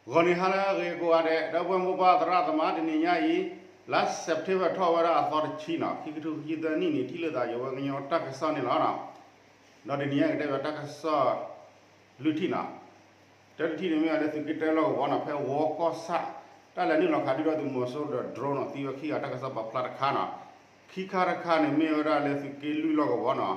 ဂီၤနံၤဟါလၢအဂ့ၤကိးဂၤဒဲး ဒီပုၢ်ဝဲၢ်မိၢ်ပၢ်သရၣ်သမါ တနံၤညါအံၤ လါ September ထီၣ်ဝဲဒၣ်အသီတဆံနီၤ ခံကထိခံဆံသၢနံၣ်န့ၣ် ထံၣ်လိာ်သးယဝဲကညီတၢ်ကစီၣ်န့ၣ်လီၤ. ဒီးတနံၤညါကတဲဘၣ်တၢ်ကစီၣ်လွံၢ်ထံၣ်နီၤ တၢတထံၣ်န့ၣ်မ့ၢ်ဝဲလၢသုးက့တၢလီၢ်ကဝီၤနီၤ ဖဲဝီကီၢ်ဆၣ် တၢ်လဲၤနုာ်လီၤခးဒုၣ်ဒါသုးမီၤစိရိၤဒီး drone နီၤ သံဝဲခံဂၤ တၢ်ကစီၣ်ပာ်ဖျါတခါနီၤ ခံခါတခါန့ၣ်မ့ၢ်ဝဲဒၣ်လၢသုးက့လွံၢ်လီၢ်ကဝီၤနီၤ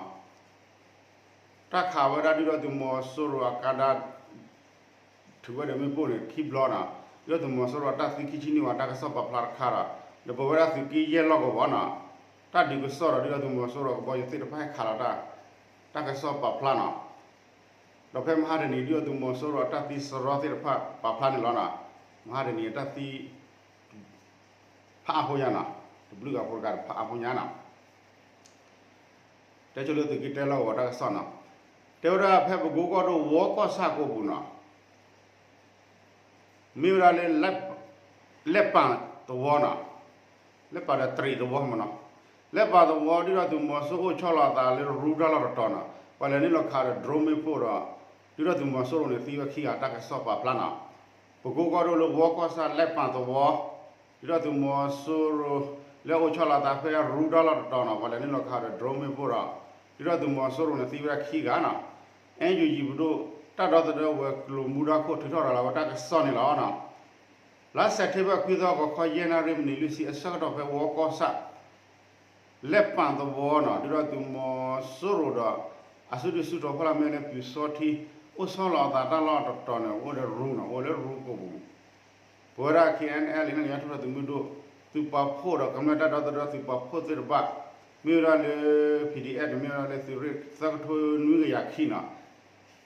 တၢ်ခးဝဲဒၣ်ဒုၣ်ဒါသုးမီၤစိရိၤအကါဒါ ထုးဝဲဒီးမ့ၣ်ပိၢ်န့ၣ် ခံဘျီနီၤ ဒုၣ်ဒါသုးမီၤစိရိၤအတၢ်သံခံဆံနံၣ်ဝဲတၢ်ကစီၣ်ပာ်ဖျါတခါဒီး ဒီးပဝဲဒၣ်သုးက့ယဲၢ်လီၢ်ကဝီၤနီၤ တၢ်ဒုးကစီၣ်ဒီးဒုၣ်ဒါသုးမီၤစိရိၤကဘီယူၤသ့ၣ်တဖၣ်ဟဲခးလီၤတၢ် တၢ်ကစီၣ်ပာ်ဖျါနီၤ ဒီးဖဲမဟါတနံၤ ဒုၣ်ဒါသုးမီၤစိရိၤအတၢ်သံစရီသ့ၣ်တဖၣ်ပာ်ဖျါန့ၣ်လီၤနီၤ မဟါတနံၤအတၢ်သံ ဖးအါဖိညါနီၤ တဘျုးဂၤဖိတဂၤဖးအါဖိညါနီၤ တဲဆိလၢသုးက့တၢလီၢ်ကဝီၤတၢ်ကစီၣ်နီၤ တဲဝဲဒၣ်ဖဲပကိကီၢ်ဒိၣ်ဝီကီၢ်ဆၣ်ကိးပူၤနီၤ မ့ၢ်ဝဲဒၣ်လၢ လဲၣ်ပၣ်သဝီနီၤ လဲၣ်ပၣ်ဒီးတရံးသဝီမ့ၢ်နီၤ လဲၣ်ပၣ်သဝီဒုၣ်ဒါသုးမီၤစိရိၤအိၣ်ဆီလီၤအသးလၢရူတၢ်လီၢ်တတီၤနီၤ ပှၤလဲၤနုာ်လီၤခးဒီး drone မ့ၣ်ပိၢ်ဒီး ဒုၣ်ဒါသုးမီၤစိရိၤန့ၣ်သံဝဲခံဂၤတၢ်ကစီၣ်ပာ်ဖျါနီၤ ပကိကီၢ်ဒိၣ်လၢဝီကီၢ်ဆၣ်လဲၣ်ပၣ်သဝီ ဒုၣ်ဒါသုးမီၤစိရိၤ လၢအိၣ်ဆီလီၤအသးဖဲရူတၢ်လီၢ်တတီၤနီၤ ပှၤလဲၤနုာ်လီၤခးဒီး drone မ့ၣ်ပိၢ်ဒီး ဒုၣ်ဒါသုးမီၤစိရိၤန့ၣ်သံဝဲဒၣ်ခံဂၤနီၤ အဲၣ်ယူၣ်ယံၤပဒိၣ် တၢ်ဒီသဒၢဝဲၤကျိၤမူဒါခိၣ် ထုးထီၣ်ရၤလီၤဝဲတၢ်ကစီၣ်န့ၣ်လီၤနီၤ လါ September ခွံသီ ဂီၤခီယဲၢ်နၣ်ရံၣ်မံးနံးလွံၢ်ဆံအဆၢကတီၢ်ဖဲဝီကီၢ်ဆၣ် လဲၣ်ပၣ်သဝီနီၤ ဒုၣ်ဒါသုးမီၤစိရိၤဒီး အစုဒုၣ်စုတီၤဖီလာ်မ့ၢ်လၢပျူစောထီး အိၣ်ဆီလီၤအသးတၢ်လီၢ်တတီၤန့ၣ် အိၣ်ဒီးရူနီၤ အိၣ်လၢရူကိးပူၤ ပဝဲဒၣ် K N L န့ၣ် ကညီထူၣ်ဖျဲးသုးမုၢ်ဒိၣ် သုးပာ်ဖှိၣ်ဒီး ကမျၢၢ်တၢ်ဒီသဒၢသုးပာ်ဖှိၣ်သ့ၣ်တဖၣ် မ့ၢ်ဝဲဒၣ်လၢ P D F န့ၣ် မ့ၢ်ဝဲဒၣ်လၢသုးရ့ၣ်သၢကထိနွံကယၤခံနီၤ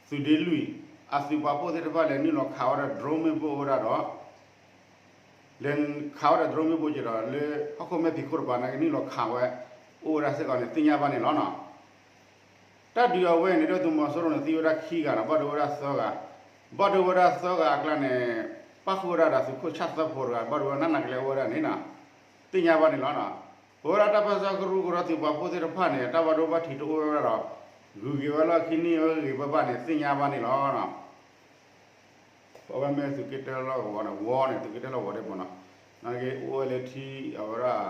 သုးဒ့လွံၢ် အသုးပာ်ဖှိၣ်သ့ၣ်တဖၣ်လဲၤနုာ်လီၤခးဝဲဒၣ် drone မ့ၣ်ပိၢ်အိၣ်ဝဲဒၣ်ဒီး လဲၤခးဝဲဒၣ် drone မ့ၣ်ပိၢ်က့ၤဒီး လၢဟီၣ်ခိၣ်မဲာ်ဖံးခိၣ်တပၤန့ၣ် ကနုာ်လီၤခးဝဲ အိၣ်ဝဲဒၣ်စ့ၢ်ကီးန့ၣ် သ့ၣ်ညါဘၣ်န့ၣ်လီၤနီၤ တၢ်ဒုးအဝဲန့ၣ် ဒုၣ်ဒါသုးမီၤစိရိၤန့ၣ် သံဝဲဒၣ်ခံဂၤနီၤ ဘၣ်ဒိဝဲဒၣ်သၢဂၤ ဘၣ်ဒိဝဲဒၣ်သၢဂၤအကျါန့ၣ် ပၣ်ဃုာ်ဝဲဒၣ်ဒီးသုးခိၣ်ဆၣ်သၢဖိတဂၤ ဘၣ်ဒိဝဲဒၣ်နးနးကလဲာ်အိၣ်ဝဲဒၣ်န့ၣ်နီၤ သ့ၣ်ညါဘၣ်န့ၣ်လီၤနီၤ ပဝဲဒၣ်တၢ်ပၢဆှၢကရူၢ်ကရၢသုးပာ်ဖှိၣ်သ့ၣ်တဖၣ်န့ၣ် တၢ်ဘၣ်ဒိဘၣ်ထံးတအိၣ်ဝဲဒၣ်ဒီး ဂုၤက့ၤဝဲလီၢ်ခံန့ၢ်ဝဲဂ့ၤဂ့ၤဘၣ်ဘၣ်န့ၣ် သ့ၣ်ညါဘၣ်န့ၣ်လီၤနီၤ ပဝဲမ့ၢ်သုးက့တၢလီၢ်ကဝီၤန့ၣ် ဝီန့ၣ် သုးက့တၢလီၢ်ကဝီၤဒဲးမ့ၢ်နီၤ နာ်က့အိၣ်ဝဲလၢထံအဝဲဒၣ်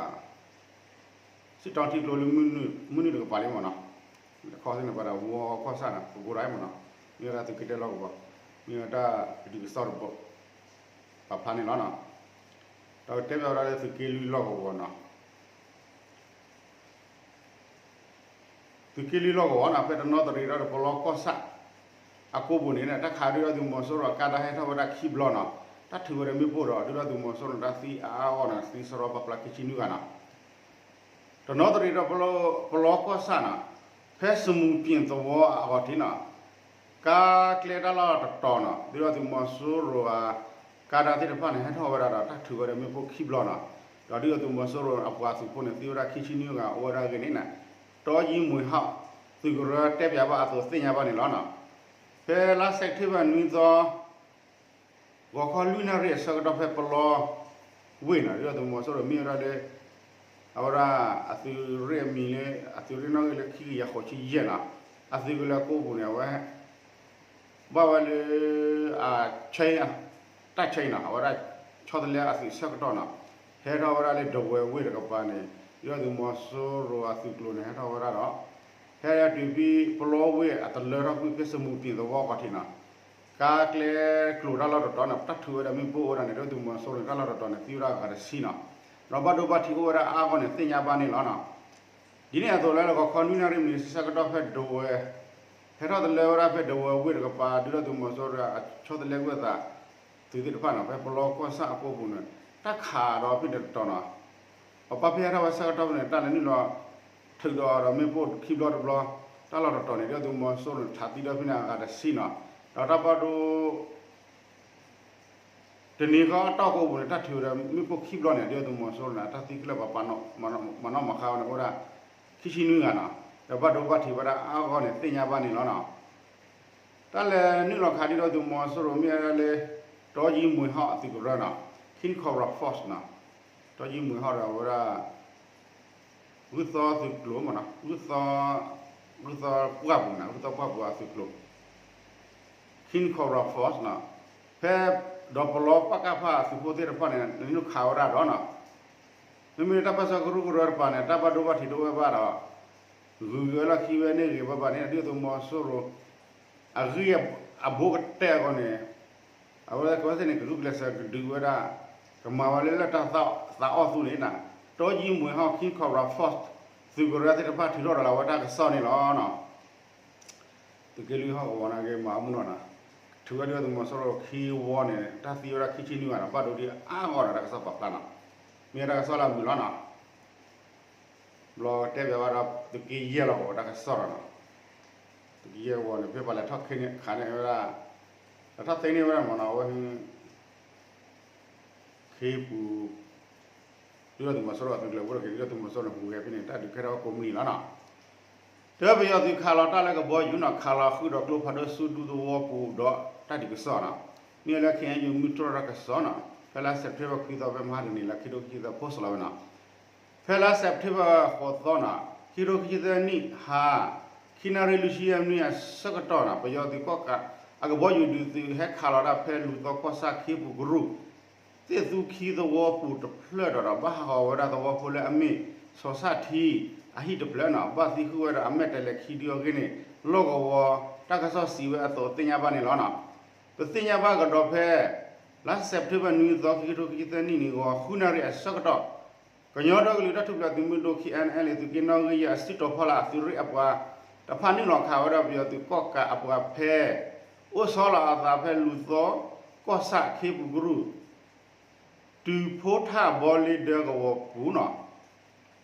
စံၣ်တီထံကျိလၢ မုၢ်နုာ်တကပၤလံမ့ၢ်နီၤ တခီသ့ၣ်န့ၣ်ပှၤဒီးဝီကီၢ်ဆၣ်န့ၣ် ပကိးဒၣ်မ့ၢ်နီၤ မ့ၢ်ဝဲဒၣ်သုးက့တၢလီၢ်ကဝီၤ မ့ၢ်ဝဲဒၣ်တၢ်ဒုးကစီၣ်တဘိ ပာ်ဖျါန့ၣ်လီၤနီၤ ဒီးကတဲဘၣ်ဝဲဒၣ်လၢသုးက့လွံၢ်လီၢ်ကဝီၤနီၤ သုးက့လွံၢ်လီၢ်ကဝီၤနီၤ ဖဲတနီသရံၣ်ဒီးပလီကီၢ်ဆၣ် အကိးပူၤန့ၣ် တၢ်ခးဒုၣ်ဒါသုးမီၤစိရိၤအကါဒါ ဟဲထီၣ်ဝဲဒၣ်ခံဘျီနီၤ တၢ်ထုးဝဲဒီးမ့ၣ်ပိၢ်ဒီး ဒုၣ်ဒါသုးမီၤစိရိၤန့ၣ် တၢ်သံအါအါဂီၢ်ဂီၢ်န့ၣ် သံစရီပာ်ဖျါခံဆံနွံဂၤနီၤ တနီသရံၣ်ဒီးပလီကီၢ်ဆၣ်နီၤ ဖဲစမူးပျံၤသဝီအဂီၢ်ထံးနီၤ ကါကျဲတၢ်လီၢ်တတီၤနီၤ ဒုၣ်ဒါသုးမီၤစိရိၤအကါဒါသ့ၣ်တဖၣ်န့ၣ် ဟဲထီၣ်ဝဲဒၣ်ဒီးတၢ်ထုးဝဲဒီးမ့ၣ်ပိၢ်ခံဘျီနီၤ ဒီးဒုၣ်ဒါသုးမီၤစိရိၤအပှၤသုးဖိန့ၣ် သံဝဲဒၣ်ခံဆံနွံဂၤအိၣ်ဝဲဒၣ်အဂ့ၢ်န့ၣ်နီၤ တီယံမွံဟီၣ် သုးကရၢတဲပၠးဘၣ်အသိးသ့ၣ်ညါဘၣ်န့ၣ်လီၤနီၤ ဖဲလါစဲးပထ့ဘၢၣ်နွံသီ ဂီၤခီလွံၢ်နၣ်ရံၣ်အဆၢကတီၢ်ဖဲပလီဝ့ၢ်နီၤ ဒုၣ်ဒါသုးမီၤစိရိၤမ့ၢ်ဝဲဒၣ်လၢ အဝဲဒၣ်အသုးရ့ၣ်အမံၤလၢ အသုးရ့ၣ်နီၣ်ဂံၢ်လၢခံကယၤဃိးဆံယဲၢ်နီၤ အသုးကလၢၤကိးပူၤန့ၣ် အဝဲ ဘၣ်ဝဲလၢ အ chain တၢ် chain နီၤ အဝဲဒၣ်ဆီတလဲအသုးဆၢကတီၢ်နီၤ ဟဲထီၣ်ဝဲဒၣ်လၢဒဝဲၤဝ့ၢ်တကပၤန့ၣ် ဒုၣ်ဒါသုးမီၤစိရိၤအသုးကျိၤန့ၣ် ဟဲထီၣ်ဝဲဒၣ်ဒီး ဟဲတုၤဖဲပလီဝ့ၢ်အတလၢထီၣ်ကွံာ်ဖဲစမူးပျံၤသဝီကီၢ်ထံးနီၤ ကါကျဲကျိၤတၢ်လီၢ်တတီၤန့ၣ် တၢ်ထုးဝဲဒီးမ့ၣ်ပိၢ်အိၣ်ဝဲဒၣ်န့ၣ် ဒုၣ်ဒါသုးမီၤစိရိၤန့ၣ် တၢ်လီၢ်တတီၤန့ၣ် သံဝဲဒၣ်ဂၤတဆံနီၤ ဒီးဘၣ်ဒိဘၣ်ထံးအိၣ်ဝဲဒၣ်အါဂီၢ်န့ၣ် သ့ၣ်ညါဘၣ်န့ၣ်လီၤနီၤ ဒ်န့ၣ်အသိးလၢဂီၤခီနွံနၣ်ရံၣ်မံးနံးဆၢကတီၢ်ဖဲဒဝဲၤ ဟဲထီၣ်တလၢဝဲဒၣ်ဖဲဒဝဲၤဝ့ၢ်တကပၤ ဒုၣ်ဒါသုးမီၤစိရိၤအဆီတလဲကွံာ်အသး သုးသ့ၣ်တဖၣ်နီၤ ဖဲပလီကီၢ်ဆၣ်အကိးပူၤန့ၣ် တၢ်ခးဒီးဖဲန့ၣ်တတီၤနီၤ ပပာ်ဖဲဟဲထီၣ်ဝဲဆၢကတီၢ်ဖဲန့ၣ် တၢ်လဲၤနုာ်လီၤ ထုးဒီးဒီးမ့ၣ်ပိၢ်ခံဘျီတဘျီ တၢ်လီၢ်တတီၤန့ၣ် ဒုၣ်ဒါသုးမီၤစိရိၤန့ၣ် ထးသံဒီးဖဲန့ၣ်အဂၤတဆံနီၤ ဒီးတၢ်ဘၣ်ဒိ တနံၤဃီအတီၢ်ကိးပူၤန့ၣ် တၢ်ထုးဒီးမ့ၣ်ပိၢ်ခံဘျီန့ၣ် ဒုၣ်ဒါသုးမီၤစိရိၤန့ၣ် တၢ်သံခဲလၢာ်ပှၤ မၤနီၣ်မၤဃါဝဲန့ၣ် အိၣ်ဝဲဒၣ် ခံဆံနွံဂၤနီၤ ဒီးဘၣ်ဒိဘၣ်ထံးဝဲဒၣ်အါဂီၢ်န့ၣ် သ့ၣ်ညါဘၣ်န့ၣ်လီၤနီၤ တၢ်လဲၤနုာ်လီၤခးဒုၣ်ဒါသုးမီၤစိရိၤမ့ၢ်ဝဲဒၣ်လၢ တီယံမွံဟီၣ်အသုးကရၢနီၤ King Cobra Force နီၤ တီယံမွံဟီၣ်ဒီးအဝဲဒၣ် ဂုၢ်သီသုးကျိၤမ့ၢ်နီၤ ဂုၢ်သီ ဂုၢ်သီပှၢ်ပူၤနီၤ ဂုၢ်သီပှၢ်ပူၤအသုးကျိၤ King Cobra Force နီၤ ဖဲဒီးပလီပကဖအသုးဖိသ့ၣ်တဖၣ်န့ၣ် နုာ်ခးဝဲဒၣ်ဒီးနီၤ, မ့မ့ၢ်တၢ်ပၢၢ်ဆၢကရူၢ်ကရၢတပၤန့ၣ် တၢ်ဘၣ်ဒိဘၣ်ထံးတအိၣ်ဝဲဘၣ်ဒီး ဂုၤက့ၤဝဲလီၢ်ခံဝဲန့ၣ်ဂ့ၤဘၣ်ဘၣ်န့ၣ် ဒုၣ်ဒါသုးမီၤစိရိၤ အဂံၢ်အဘါကတၢၢ်အဂီၢ်န့ၣ် အဝဲကဝဲသ့ၣ်န့ၣ် ကရူၢ်ကလဲၤစၢၤကဒုးဝဲဒၣ် ကမၤဝဲလၢလၢၢ်တၢ်သးအီၣ်သူန့ၣ် တီယံာ်မှဲၤဟီၣ် King Cobra Force သုးကရၢသ့ၣ်တဖၣ်ထုးထီၣ်ဒီးလီၤဝဲတၢ်ကစီၣ်န့ၣ်လီၤနီၤ. သုးက့လွံၢ်ဟီၣ်ကဝီၤန့ၣ်ဂ့ၤ မၤအီၣ်မုၢ်နီၢ်နီၤ, ထုးဝဲဒၣ်ဒုၣ်ဒါသုးမီၤစိရိၤခံဝီန့ၣ် တၢ်သံဝဲဒၣ်ခံဆံနွံဂၤနီၤ, ဘၣ်ဒိဒ်အါဂီၢ်ဒီးတၢ်ကစီၣ်ပာ်ဖျါနီၤ, မ့ၢ်တၢ်ကစီၣ်လၢအမုာ်လီၤနီၤ. ဘျီတဲဘၣ်ဝဲဒီးသုးက့ယဲၢ်လီၤကဝီၤတၢ်ကစီၣ်ဒီးနီၤ, သုးက့ယဲၢ်ကဝီၤန့ၣ် ဖဲပှၤလဲၤထီၣ်ခ့န့ၣ်ခးန့ၢ်ဝဲဒၣ်, လဲၤထီၣ်သ့န့ၢ်ဝဲဒၣ်မ့ၢ်နီၤ အဝဲ ခ့ပူၤ ဒုၣ်ဒါသုးမီၤစိရိၤအသုးကလၢၤဝဲဒီးက့ၤ ဒုၣ်ဒါသုးမီၤစိရိၤန့ၣ် ဟူးဂဲၤဖဲန့ၣ် တၢ်ဒုးကဲထီၣ်ဝဲကိးမုၢ်နံၤလီၤနီၤ. တၢ်ပယီၤသုးခးလီၤတၢ်လၢကဘီယူၤနီၤ, ခးလီၤဃုာ်ဒီးကျိဖးဒိၣ်ဆူဒူသဝီပူၤဒီးတၢ်ဒုးကစီၣ်နီၤ, မ့ၢ်လၢ ခ့ၣ်အဲၣ်ယူၣ် မုၢ်တြီၢ်တၢ်ကစီၣ်နီၤ, ဖဲလါစဲးပထ့ဘၢၣ်ခွံသီ ဖဲမဟါတနံၤလၢခံထိခံဆံသၢ post လီၤဝဲနီၤ. ဖဲလါစဲးပထ့ဘၢၣ်ဃိးသီနီၤ, ခံထိခံဆံသၢနံၣ်ဟါ ခံနၣ်ရံၣ်လွံၢ်ဆံယဲၢ်မံးနံးအဆၢကတီၢ်နီၤ, ပယီၤသုးကီၣ်ကးအကဘီယူၤဒုးသုးဟဲခးလီၤတၢ်ဖဲလူၤသီကီၢ်ဆၣ်ခ့ပူၤကရူၢ် သ့ၣ်သူခံသဝီပူၤတဖျၢၣ်ဒီး ဘၣ်ဟးဂီၤဝဲဒၣ်သဝီဖိလၢအမ့ၢ် စီၤဆၣ်ထံ အဟံၣ်တဖျၢၣ်နီၤ, ဘၣ်သံဃုာ်ဝဲဒီးအမဲာ်တဲၤလဲၤခံဒုအဂ့ၢ်န့ၣ် လီၢ်ကဝီၤတၢ်ကစီၣ်စံးဝဲအသိးသ့ၣ်ညါဘၣ်န့ၣ်လီၤနီၤ. ပသ့ၣ်ညါဘၣ်ကဒီးဖဲ လါစဲးပထ့ဘၢၣ်နွံသီ ခံကထိခံဆံသၢနံၣ်န့ၣ် ဂီၤဃုနၣ်ရံၣ်အဆၢကတီၢ် ကညီဒီကလုာ်တၢ်ထူၣ်ဖျဲးသုးမုၢ်ဒိၣ် ခ့ၣ်အဲၣ်အဲၣ်လ့ၣ် သုးက့နီၣ်ဂံၢ်ယဲၢ်အစုတီၤဖီလာ် အသုးရ့ၣ်အပှၤတဖၣ်နုာ်လီၤခးဝဲဒၣ်ပယီၤသုးကီၣ်ကးအပှၤဖဲ အိၣ်ဆီလီၤအသးဖဲလူၤသီကီၢ်ဆၣ်ခ့ပူၤကရူၢ် တုၤဖိထၣ်ဘီလ့ဒၢကဝီၤပူၤနီၤ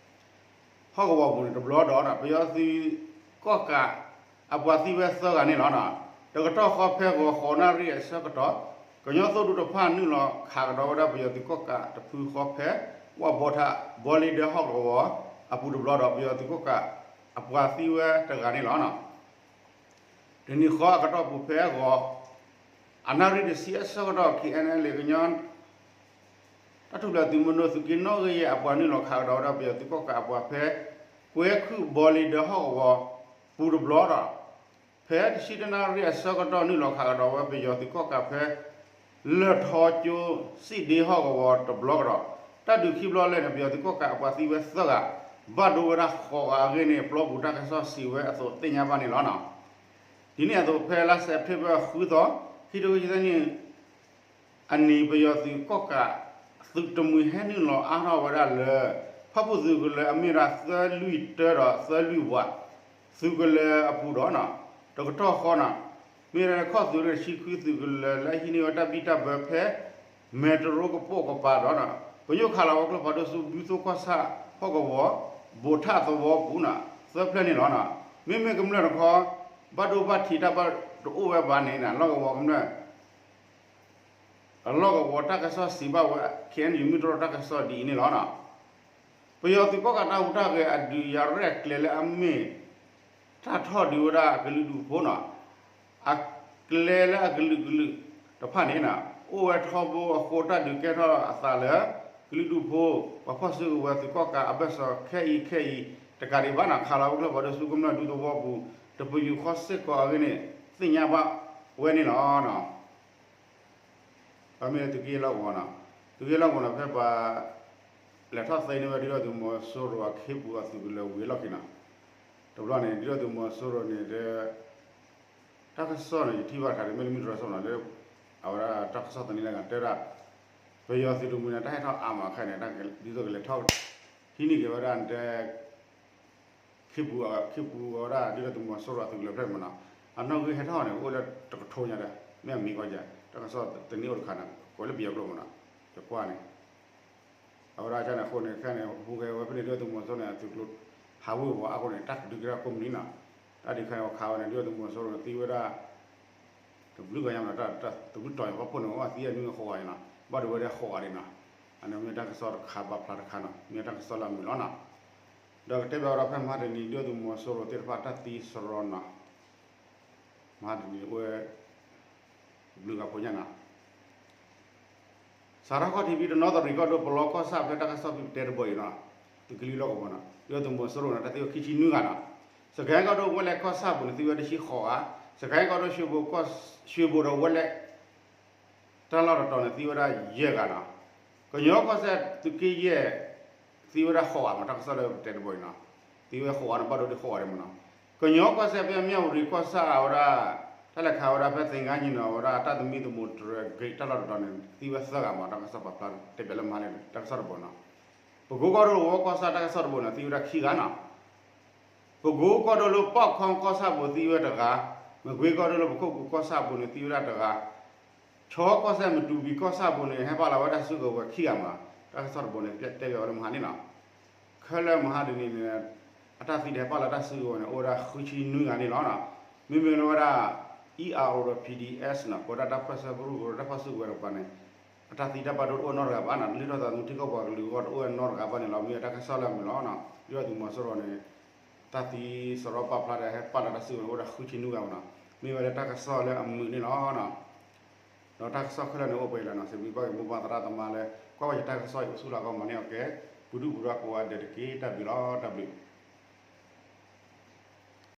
ဟီၣ်ကဝီၤပူၤန့ၣ်တဘျီဒီး ပယီၤသုးကီၣ်ကးအပှၤသံဝဲသၢဂၤန့ၣ်လီၤ. တကတီၢ်ဃီဖဲဂီၤဃိးနၣ်ရံၣ်အဆၢကတီၢ် ကညီသိၣ်ဒူတဖၣ်နုာ်လီၤခးကဒီးဝဲဒၣ်ပယီၤသုးကီၣ်ကးတဖုဃီဖဲ ဝၣ်ဘီထၣ်ဘီလ့ဒၢဟီၣ်ကဝီၤအပူၤတဘျီဒီး ပယီၤသုးကီၣ်ကးအပှၤသံဝဲတဂၤန့ၣ်လီၤ. တနံၤဃီအကတီၢ်ပူၤဖဲဂီၤ အနၣ်ရံၣ်တဆံအဆၢကတီၢ် ခ့ၣ်အဲၣ်အဲၣ်လ့ၣ် ကညီ တၢ်ထူၣ်ဖျဲးသုးမုၢ်ဒိၣ်သုးက့နီၣ်ဂံၢ်ယဲၢ်အပှၤနုာ်လီၤခးကဒီးဝဲဒၣ်ပယီၤသုးကီၣ်ကးအပှၤဖဲ ကွဲခုၣ်ဘီလ့ဒၢဟီၣ်ကဝီၤပူၤတဘျီဒီး ဖဲတဆံတၢနၣ်ရံၣ်အဆၢကတီၢ်နုာ်လီၤခးကဒီးဝဲပယီၤသုးကီၣ်ကးဖဲ လၢၢ်ထီကၠိစံၣ်ဒ့ဟီၣ်ကဝီၤတဘျီကဒီး တၢ်ဒုးခံဘျီလၢာ်န့ၣ် ပယီၤသုးကီၣ်ကးအပှၤသံဝဲသၢဂၤ ဘၣ်ဒိဝဲဒၣ်ဃိးဂၤအဂ့ၢ်န့ၣ် ပျီပူၤတၢ်ကစီၣ်စံးဝဲအသိးသ့ၣ်ညါဘၣ်န့ၣ်လီၤ. ဒ်န့ၣ်အသိးဖဲလါစဲးပထ့ဘၢၣ်ဃုသီ ခံကထိခံဆံသၢနံၣ် အနံၤ ပယီၤသုးကီၣ်ကး သုးတမှံၤဟဲနုာ်လီၤအါထီၣ်ဝဲဒၣ်လၢ ဖၣ်ပူၣ်သုးကလၢၤအမ့ၢ်ဒၣ်သၢလွံၢ်တၢဒီးသၢလွံၢ်ဝး သုးကလၢၤအပူၤဒီး တကတီၢ်ဃီန့ၣ် မ့ၢ်ဒၣ်ခီၣ်သုးရ့ၣ်တဆံခွံသုးကလၢၤလၢအဟံးန့ၢ်ဝဲတၢ်ဘံၣ်တၢ်ဘၢဖဲ မဲၢ်တရိကပိာ်ကပၤဒီး ပညိၣ်ခးလီၤဝဲကျိဖးဒိၣ်ဆူဘုသိကီၢ်ဆၣ်ဟီၣ်ကဝီၤ ဘိးထၣ်သဝီပူၤန့ၣ် သၢဖျၢၣ်န့ၣ်လီၤ. မ့မ့ၢ်ကမျၢၢ်တခီ ဘၣ်ဒိဘၣ်ထံးတၢ်ဘၣ်တအိၣ်ဝဲဘၣ်န့ၣ် လီၢ်ကဝီၤကမျၢၢ် အလီၢ်ကဝီၤတၢ်ကစီၣ်စံးဘၣ်ဝဲ ခ့ၣ်အဲၣ်ယူၣ် မုၢ်တြီၢ်တၢ်ကစီၣ်ဒ်အံၤန့ၣ်လီၤ. ပယီၤသုးကီၣ်ကးတၢ်ဟူးတၢ်ဂဲၤအဒုးယၤရဲၣ်ကျဲၤလၢအမ့ၢ် တၢ်ထီၣ်ဒုးဝဲဒၣ်ကလုာ်ဒူၣ်ဖိန့ၣ် အကျဲလၢအကလုာ်ကလုာ်တဖၣ်န့ၣ် အိၣ်ဝဲထီဘိအဃိ တၢ်ဒုးကဲထီၣ်အသးလၢ ကလုာ်ဒူၣ်ဖိ ပှၤဖီၣ်စုကဝဲၤသုးကီၣ်ကးအဘၢၣ်စၢၤခဲအံၤခဲအံၤတကးဒံးဘၣ်န့ၣ် ခးလီၤဝဲကျိဖးဒိၣ်ဆူကမျၢၢ်ဒူသဝီပူၤ တပယူာ်ဃီစ့ၢ်ကီးအဂ့ၢ်န့ၣ် သ့ၣ်ညါဘၣ်ဝဲန့ၣ်လီၤ. အမ့ၢ်သုးက့လီၢ်ကဝီၤန့ၣ် သုးက့လီၢ်ကဝီၤန့ၣ် ဖဲပှၤ လဲၤထီၣ်သ့န့ၢ်ဝဲဒုၣ်ဒါသုးမီၤစိရိၤအခ့ပူၤအသုးကလၢၤဝံၤအလီၢ်ခံန့ၣ် တဘျီန့ၣ် ဒုၣ်ဒါသုးမီၤစိရိၤန့ၣ် တၢ်ကစီၣ်န့ၣ် ယထံၣ်ဘၣ်တခါန့ၣ် မ့ၢ်လၢမုၢ်တြီၢ်စီန့ၣ် လၢ အဝဲဒၣ်တၢ်ကစီၣ်သန့တဂၤတဲဒၣ် ပယီၤသုးတမှံၤန့ၣ် တၢ်ဟဲထီၣ်အါမးခဲအံၤန့ၣ် ဒ်သိးကလဲၤထီၣ် ဟံးန့ၢ်က့ၤဝဲဒၣ်တဲ ခ့ပူၤ ခ့ပူၤဝဲဒၣ် ဒုၣ်ဒါသုးမီၤစိရိၤအသုးကလၢၤဖျၢၣ်မ့ၢ်နီၤ အနီၣ်ဂံၢ်ဟဲထီၣ်န့ၣ် အိၣ်လၢတကထိညါဒီး မ့ၢ်အမံၤကီးယၤ တၢ်ကစီၣ်သန့အိၣ်တခါန့ၣ် ကွဲးလၢပယီၤကျိာ်မ့ၢ်နီၤ ယကွၢ်န့ၣ် အဝဲဒၣ်ကန့ၣ်အဃိန့ၣ် ခဲန့ၣ် ဟူးဂဲၤဝဲဖဲန့ၣ် ဒုၣ်ဒါသုးမီၤစိရိၤန့ၣ် အသုးကျိၤ ဟးဝ့ၤဝီၤအဃိန့ၣ် တၢ်ဒုးကဲထီၣ်ကိးမုၢ်နံၤနီၤ တၢ်ဒုးခဲအံၤခးဝဲန့ၣ် ဒုၣ်ဒါသုးမီၤစိရိၤန့ၣ် သံဝဲဒၣ် တဘျုးဂၤညါမ့ၢ်နီၤ တၢ်တဘျုးတီၤအံၤ ဖီခိၣ်န့ၣ် အိၣ်သံအနွံဃိးဂၤန့ၣ်နီၤ ဘၣ်ဒိဝဲဒၣ်ဃိးဂၤန့ၣ်နီၤ အန့ၣ်မ့ၢ်တၢ်ကစီၣ်တခါပာ်ဖျါတခါနီၤ မ့ၢ်တၢ်ကစီၣ်လၢအမုာ်လီၤနီၤ ဒီးကတဲဘၣ်ဝဲဒၣ်ဖဲမဟါတနံၤ ဒုၣ်ဒါသုးမီၤစိရိၤသ့ၣ်တဖၣ်တၢ်သံစရီနီၤ မဟါတနံၤအိၣ်ဝဲ ဘျုးဂၤဖိညါနီၤ စးထီၣ်ခီၣ်ထံးဖဲတနီသရံၣ်ကီၢ်ဒိၣ် ပလီကီၢ်ဆၣ်ဖဲတၢ်ကစီၣ်ဖဲပတဲတဘီအံၤနီၤ သုးက့လွံၢ်လီၢ်ကဝီၤနီၤ ဒုၣ်ဒါသုးမီၤစိရိၤန့ၣ် တၢ်သံအိၣ်ခံဆံနွံဂၤနီၤ စကဲၣ်ကီၢ်ဒိၣ်ဝဲလဲၣ်ကီၢ်ဆၣ်ပူၤန့ၣ် သံဝဲတဆံဃိးဂၤ စကဲၣ်ကီၢ်ဒိၣ် ရွှေဘိုဒီးဝဲလဲၣ် တၢ်လီၢ်တတီၤန့ၣ် သံဝဲဒၣ်ယဲၢ်ဂၤနီၤ. ကညီကီၢ်စဲၣ်သုးက့ယဲၢ် သံဝဲဒၣ်ဃိးဂၤမး တၢ်ကစီၣ်လၢပတဲတဘိအံၤနီၤ. သံဝဲဃိးဂၤန့ၣ် ဘၣ်ဒိဒ်ဃိးဂၤဒံးမးနီၤ. ကညီကီၢ်စဲၣ်ဖဲမၠၣ်ဝတံၤကီၢ်ဆၣ်ဝဲဒၣ် တၢ်လဲၤခးဝဲဒၣ်ဖဲသ့ၣ်ငါညံနီၤ ဝဲဒၣ်တၢ်သမံသမိးတြဲၤဂ့ၤတၢ်လီၢ်တတီၤန့ၣ် သံဝဲသၢဂၤမး တၢ်ကစီၣ်ပာ်ဖျါတဲပၠးလၢမဟါန့ၣ် တၢ်ကစီၣ်တဘိနီၤ. ပကိကီၢ်ဒိၣ်ဝဲကီၢ်ဆၣ်တၢ်ကစီၣ်တဘိန့ၣ် သံဝဲဒၣ်ခံဂၤနီၤ. ပကိကီၢ်ဒိၣ်လၢပီၣ်ခီကီၢ်ဆၣ်ပူၤသံဝဲတဂၤ, မကွ့ကီၢ်ဒိၣ်လၢပခိၣ်ပူၤကီၢ်ဆၣ်ပူၤန့ၣ် သံဝဲဒၣ်တဂၤ, ခၠီကီၢ်စဲၣ်မတူၤဘံၣ်ကီၢ်ဆၣ်ပူၤန့ၣ် ဟဲပာ်လီၤဝဲတၢ်စုကဝဲၤခံဂၤမး တၢ်ကစီၣ်တဘိန့ၣ် တဲပၠးဝဲလၢမဟါန့ၣ်နီၤ. ခဲလၢာ်မဟါတနံၤန့ၣ် အတၢ်သံတဟဲပာ်လီၤတၢ်စုကဝဲၤန့ၣ် အိၣ်ဝဲဒၣ်ဃုဆံနွံဂၤန့ၣ်လီၤ. မ့မ့ၢ်လၢဝဲဒၣ် အံၣ်အါအိၣ်ဒီး ပီၣ်အၣ်အ့ၣ် နီၤ ပဝဲဒၣ်တၢ်ပၢၢ်ဆၢကရူၢ်ကရၢတၢ်ဖီၣ်စုကဝဲၤတကပၤန့ၣ် အတၢ်သံတၢ်ဘၣ်ဒိတအိၣ်နီတဂၤဘၣ်နီၤ. လုၢ်ထီၣ်သးသမူထံကီၢ်ပှၤကလုာ်အဂီၢ်တအိၣ်နီတဂၤဘၣ်န့ၣ်လီၤ. မ့ၢ်ဝဲတၢ်ကစီၣ်လၢအမုာ်လီၤနီၤ. ဒုၣ်ဒါသုးမီၤစိရိၤန့ၣ် တၢ်သံစရီပာ်ဖျါဒီးဟဲပာ်လီၤတၢ်စုကဝဲၤန့ၣ် အိၣ်ဝဲဒၣ်ဃုဆံနွံဂၤမးနီၤ. မ့ၢ်ဝဲလၢတၢ်ကစီၣ်လၢအမုာ်န့ၣ်လီၤနီၤ. ဒီးတၢ်ကစီၣ်ခဲလၢာ်န့ၣ်အိၣ်ပှဲၤလီၤနီၤ. စံးဘျုးဘၣ်က့ၤမိၢ်ပၢ်သရၣ်သမါလၢ ကွၢ်ဘၣ်ယတၢ်ကစီၣ်အံၤအိၣ်ဆူၣ်လီၤကီၢ်မးန့ၣ် အကဲ ပူၤဒုၣ်ပူၤဒါကိးဂၤဒဲးတက့ၢ်. တၢ်ဘျုးလီၤ တၢ်ဘျုး